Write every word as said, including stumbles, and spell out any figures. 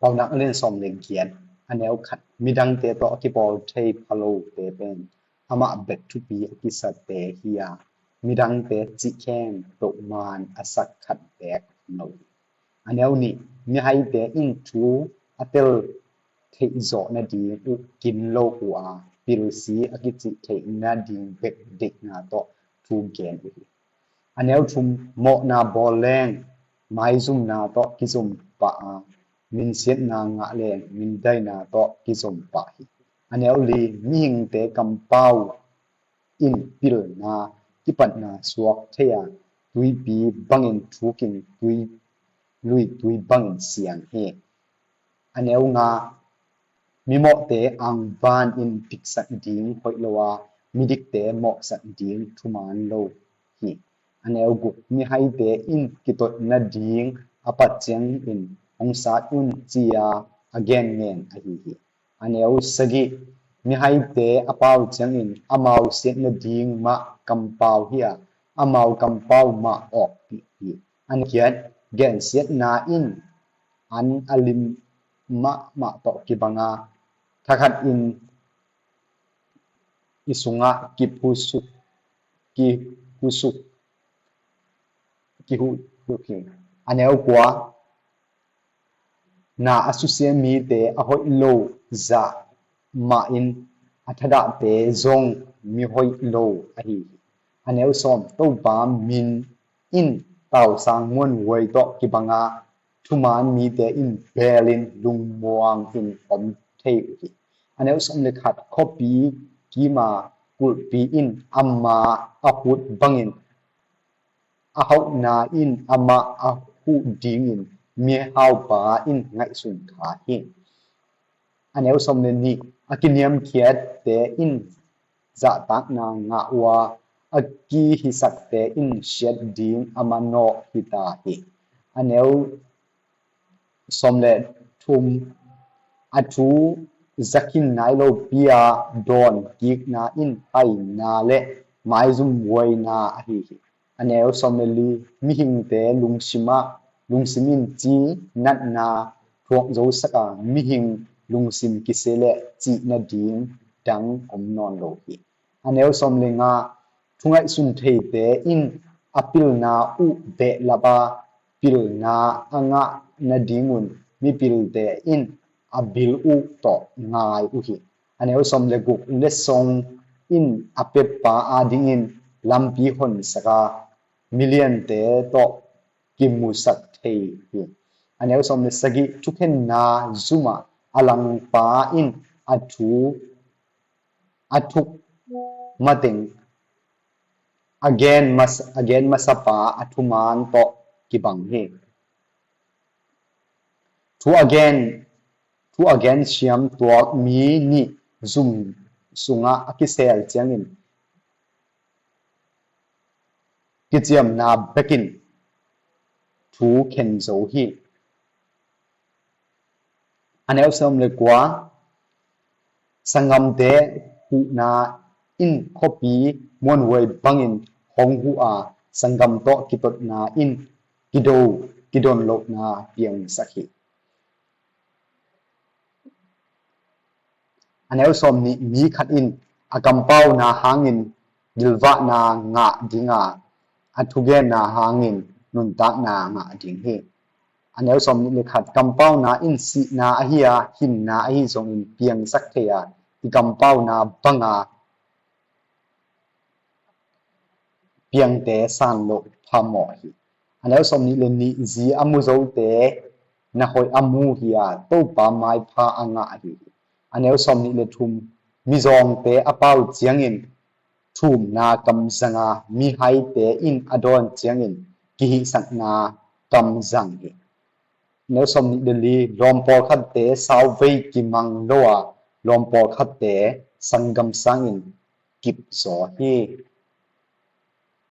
Paunak a lian sawm le giat, a neu khat. Midangte tawh a kipawl thei phalote pen amah bek thupi a kisate hi a, midangte cih khempeuh man a sak khat beek om lo hi. A neu nih. Mihaite in thu a tel theih zawh nading uh kin lo uh a, pilsi a kicih theih nading bek deihna tawh thu gen uh hi. A neu thum. Mawhna bawl leng maizumna tawh kizom pah a, minsiatna ngah leng mindaina tawh kizom pah hi. A neu li. Mihingte kampau in pilna kipatna suak thei a, tuipi bangin thukin tui, luitui bangin siang hi. A neu nga. Mimawhte angvan in diksak ding hoih lo a, midikte mawhsak ding thuman lo hi. A neu guk. Mihaite in kitoih nading a pat ciangin hong sat un, ci-a a gen ngen ahi hi. A neu sagih. Mihaite a pau ciangin amau siat nading mah kampau hi a, amau kampau mah awkpih hi. A neu giat. Gensiatna in an a lim mahmah tawh kibang a, thakhat in i sungah kihusuk, kihusuk, kihusuk hi. A neu kua. Na a susia mite a hoih lo zah mahin a thadahte zong mi hoih lo ahi hi. A neu sawm. Topa min in tausang muanhuai tawh kibang a, thuman mite in belin lungmuang in om thei uh hi. A neu sawm le khat. Khuapi kima kulhpi in ama a hut bangin, a hauhna in amah a huh dingin mihaupa in ngaihsun kha hi. A neu sawm le nih. A kiniamkhiatte in zahtakna ngah uh a, a kihisakte in siat ding a manawh hi ta hi. A neu sawm le thum. A thu zakhin nai lopi a, dawn kikna in haina le maizum huaina ahi hi. A neu sawm le li. Mihingte lungsim ah, lungsim in cinatna thuak zosak a, mihing lungsim kisia le cih nading dang om nawn lo hi. A neu sawm le nga. Thu ngaihsun theite in a pilna uh behlap a, pilna a ngah nadingun mipilte in a bil uh tawh ngai uh hi. A neu sawm le guk. Letsong in a pepa adingin lampi honsak a, miliante tawh kimusak thei hi. A neu sawm le sagih. Thukhenna zum ah a langpa in a thu a thuk mateng a gen mas-, a gen masapa a thuman tawh kibang hi. Thu a gen, thu a gen siam tuak mi nih zum sungah a kisel ciangin kiciamna bekin thu khen zo hi. A neu sawm le kua. Sanggamte huhna in khuapi muanhuai bangin hong huh a, sanggam tawh kitotna in kido, kidon lohna piangsak hi. A neu sawm nih. Mi khat in a kampauna hangin gilvahna ngah ding a, a thugenna hangin nuntakna ngah ding hi. A neu sawm nih le khat. Kampauna in sihna ahi a, hinna ahi zongin piangsak thei a, i kampauna banga piangte san loh phamawh hi. A neu sawm nih le nih. Zi a mu zote na hoih a mu hi a, Topa maipha a ngah hi. A neu sawm nih le thum. Mizawngte a pau ciangin thumna kam zang a, mihaite in a dawn ciangin kihihsakna kam zang hi. A neu sawm nih le li. Lawm pawlkhatte sauvei kimang lo a, lawm pawlkhatte sanggam sangin kip zaw hi.